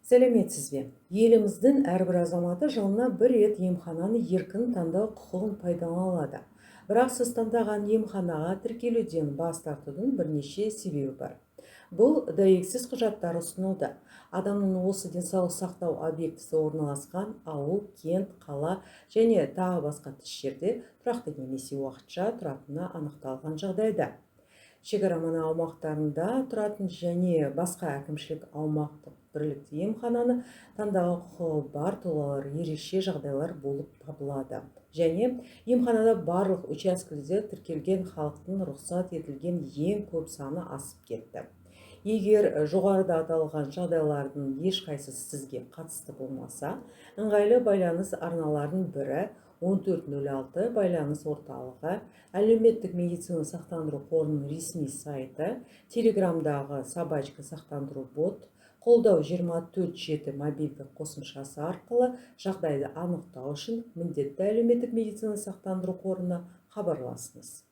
Сәлеметсіз бе! Еліміздің әрбір азаматы жылына бір рет емхананы еркін таңдау құқығын пайдалана алады. Бірақ сіз таңдаған емханаға тіркелуден бас тартудың бірнеше себебі бар. Бұл дәйексіз құжаттар ұсынылды. Адамның осы денсаулық сақтау объектісі орналасқан ауыл, кент, қала және тағы басқа тыс жерде тұрақты немесе уақытша тұратыны анықталған жағдайда, шекара маңы аумақтарында тұратын және басқа әкімшілік аумақтық бірлікте емхананы таңдауға құқығы бар тұлғалар ерекше жағдайлар болып табылады және емханада барлық учаскелерде тіркелген халықтың рұқсат етілген ең көп саны асып кетті. Егер жоғарыда аталған жағдайлардың ешқайсысы сізге қатысты болмаса, ыңғайлы байланыс арналарының бірі 1406 байланыс орталығы, әлеуметтік медицина сақтандыру қорының ресми сайты, Телеграмдағы @сақтандыру бот, Қолдау 24/7 мобильді қосымшасы арқылы жағдайды анықтау үшін міндетті әлеуметтік медицина сақтандыру қорына хабарласыңыз.